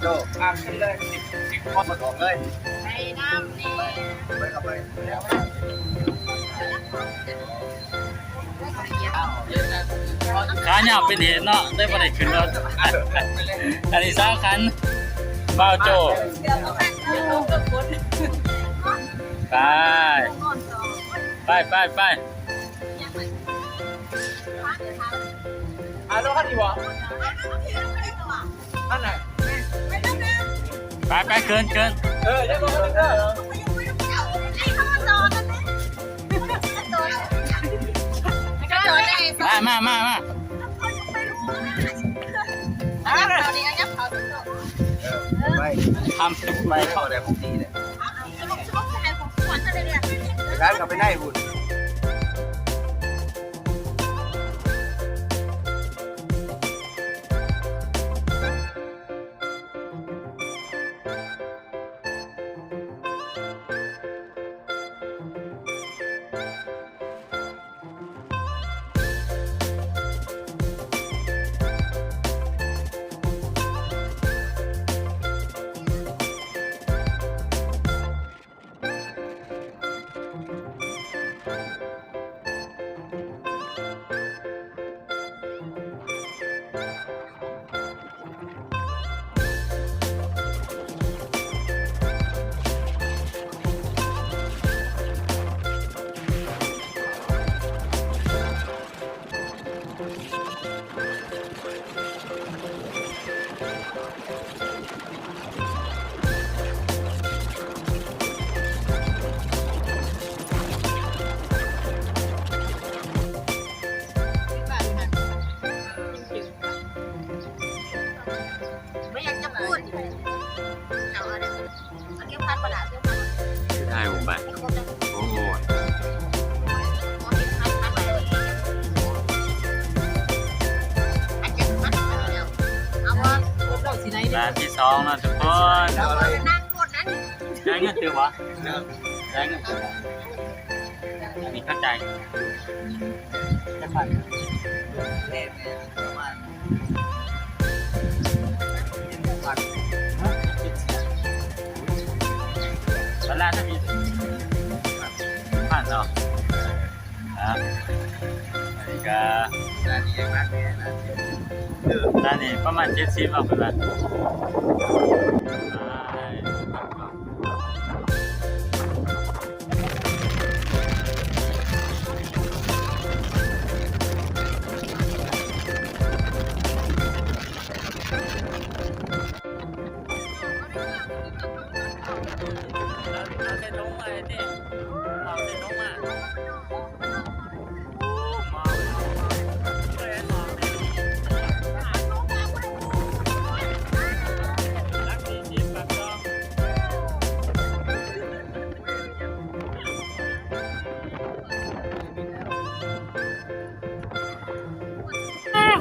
ໂຈ ອ່າງຂຶ້ນເລີຍ ສິບ ສິບຄົນໝົດອອກເລີຍ ໄປນຳນີ້ ໄປ ໄປເຂົ້າໄປ ຂາຍາວເປັນເຫດເນາະ ໄດ້ບໍ່ໄດ້ຂຶ້ນລົດ ອັນນີ້ສາວຂັນ ບ່າວໂຈ ໄປ ໄປ ໄປ ໄປ. ອ່າ ລົດຄັນນີ້ບໍ່? ຄັນໄຫນ? ໄປ ໄປ ເກີນ ເກີນ ເອີ ຍັງລົດຄັນນີ້ເດີ ມາ ມາ ມາ ມາ ໄປ ທຳໄປ ເຂົ້າໄດ້ຂອງດີເດ້ ໄປ ເຂົ້າໄປໃນພຸ້ນ. ບໍ່ຢາກຈະພູດ ເອົາອັນນັ້ນ ເອົາເກັບພັນບໍ່ລະ ເກັບພັນ ຄືຖ່າຍຮູບໄປ ເອົາຄົບເລີຍ ໂອ້ຍ ເອົາເກັບພັນ ພັນໄປ ອັນຈັກພັນໄປແລ້ວ ເອົາບໍ່? ຮ້ານທີສອງເນາະທຸກຄົນ ເອົາເລີຍ ນັ່ງກົດນັ້ນ ຈ່າຍເງິນຕື່ມບໍ່? ຈ່າຍເງິນຕື່ມບໍ່? ອັນນີ້ເຂົ້າໃຈ ຈັກພັນ? ແມ່ນໆ ປະມານ ພັນ ເວລາເທົ່ານີ້ ພັນເນາະ ອ່າ ອັນນີ້ກະ ອັນນີ້ປະມານເຈັດສິບເນາະ ເພິ່ນວ່າ ເອົາໃສ່ຖົງມາໃຫ້ຕິ ເອົາໃສ່ຖົງມາ.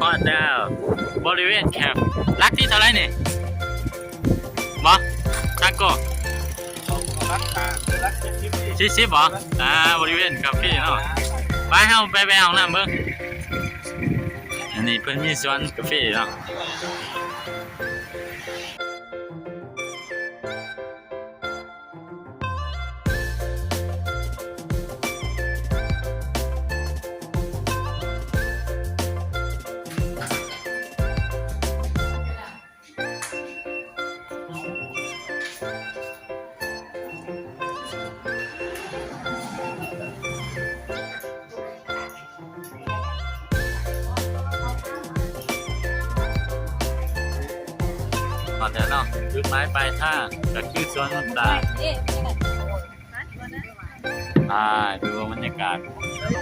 ຮອດແລ້ວ ບໍລິເວນແຄມ ຫຼັກທີເທົ່າໃດນີ້? ບໍ່ ທາງກໍ ສີ່ສິບບໍ່? ອ່າ ບໍລິເວນກາເຟເນາະ ໄປ ເຮົາໄປແວ່ຫ້ອງນ້ຳເບິ່ງ ອັນນີ້ເພິ່ນມີສວນກາເຟເນາະ. ຮອດແລ້ວເນາະ ຈຸດໝາຍປາຍທາງກະຄືສວນມັນຕາ. ໄປ ໄປເບິ່ງບັນຍາກາດ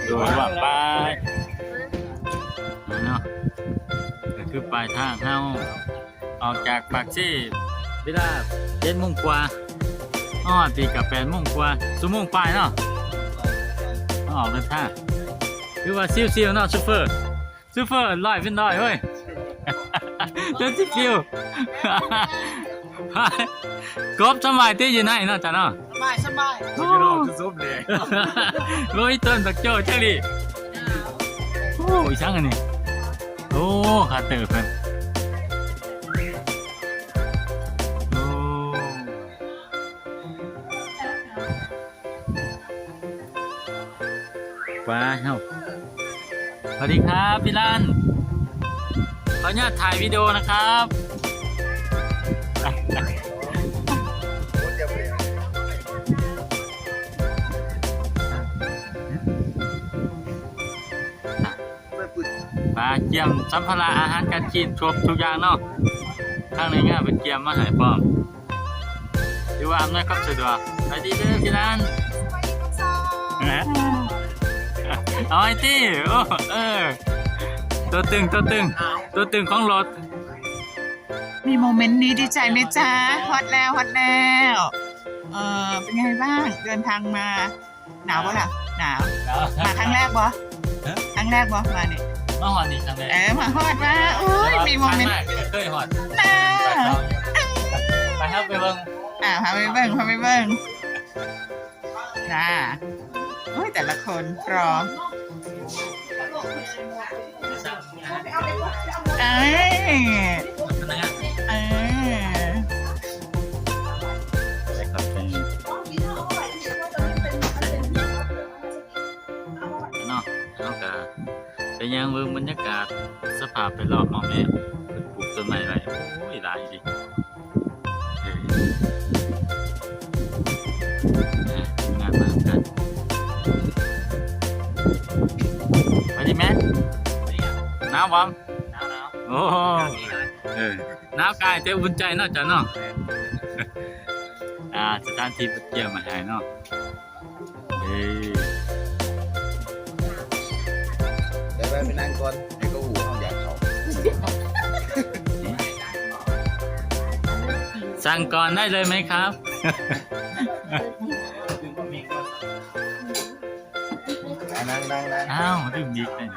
ໂດຍລວມໄປເນາະ. ກໍຄືປາຍທາງເຮົາອອກຈາກປາກເຊເວລາເຈັດໂມງກວ່າ ຮອດພີ້ກໍແປດໂມງກວ່າ ຊົ່ວໂມງປາຍເນາະ ເຮົາອອກເດີນທາງ. ຖືວ່າຊິວໆເນາະ ໂຊເຟີ. ໂຊເຟີຮ້ອຍເປັນຮ້ອຍເວີຍ ຈົນຊິປິວ. ກົບສະບາຍຕິ ຢູ່ໃນເນາະ ເຈົ້າເນາະ? ສະບາຍ ສະບາຍ. ໂອ້ ຢູ່ນອກຄືສົບເລີຍ ບໍ່ມີຕົ້ນບັກໂຈ້ຈັກລີ້. ໂອ້ ອີຫຍັງອັນນີ້? ໂອ້ ຄາເຕີເພິ່ນ. ໂອ້ ປາເຮົາ. ສະຫວັດດີຄັບ ພີ່ລັນ ຂໍອະນຸຍາດຖ່າຍວິດີໂອນະຄັບ. ປາກຽມສຳພາລະອາຫານການກິນຄົບທຸກຢ່າງເນາະ ທາງໜ່ວຍງານເພິ່ນກຽມມາໃຫ້ພ້ອມ. ຖືວ່າອຳນວຍຄວາມສະດວກ. ສະບາຍດີເດີພີ່ນັນ. ເອົາໄອຕິ ໂອ້ ເອີ ຕົວຕຶງ ຕົວຕຶງ ຕົວຕຶງຂອງລົດ. ມີໂມເມັນນີ້ດີໃຈໄໝ໋ຈະ? ຮອດແລ້ວ ຮອດແລ້ວ. ເອີ ເປັນໄງບ້າງ ເດີນທາງມາ? ໜາວບໍ່ລະ? ໜາວ ໜາວ. ມາຄັ້ງແລກບໍ່? ຮະ? ຄັ້ງແລກບໍ່ມານີ້? ມາຮອດນີ້ຄັ້ງແລກ. ເອີ ມາຮອດວ່າ ໂອ້ຍ ມີໂມເມັນ ແຕ່ວ່າຄັ້ງແລກກໍເຄີຍຮອດນະ. ໄປ ເຮົາໄປເບິ່ງ ອ່າ ພາໄປເບິ່ງ ພາໄປເບິ່ງນະ. ໂອ້ຍ ແຕ່ລະຄົນ ລໍ. ເອີ ເອີ ເນາະ ເຮົາກະໄປຍ່າງເບິ່ງບັນຍາກາດ ສະພາບໄປລອບໝ່ອງນີ້ ເພິ່ນປູກຕົ້ນໄມ້ໄວ້ ໂອ້ຍ ຫຼາຍອີ່ຫຼີ. ເອີ ເອີ ທີມງານມານຳກັນ. ສະບາຍດີແມັດ ໜາວບໍ່? ໜາວໆ. ໂອ້ ເອີ ໜາວກາຍແຕ່ອຸ່ນໃຈເນາະ ເຈົ້າເນາະ. ອ່າ ສະຖານທີ່ເພິ່ນກຽມມາໃຫ້ເນາະ. ເອີ ໄດ້ໄປ ໄປນັ່ງກ່ອນ ໃຫ້ເຂົາຮູ້ເຮົາຢາກເຂົ້າ. ສັ່ງກ່ອນໄດ້ເລີຍໄໝຄັບ? ອ່າ ນັ່ງໆໆ. ອ້າວ ດື່ມອີກເລີຍ.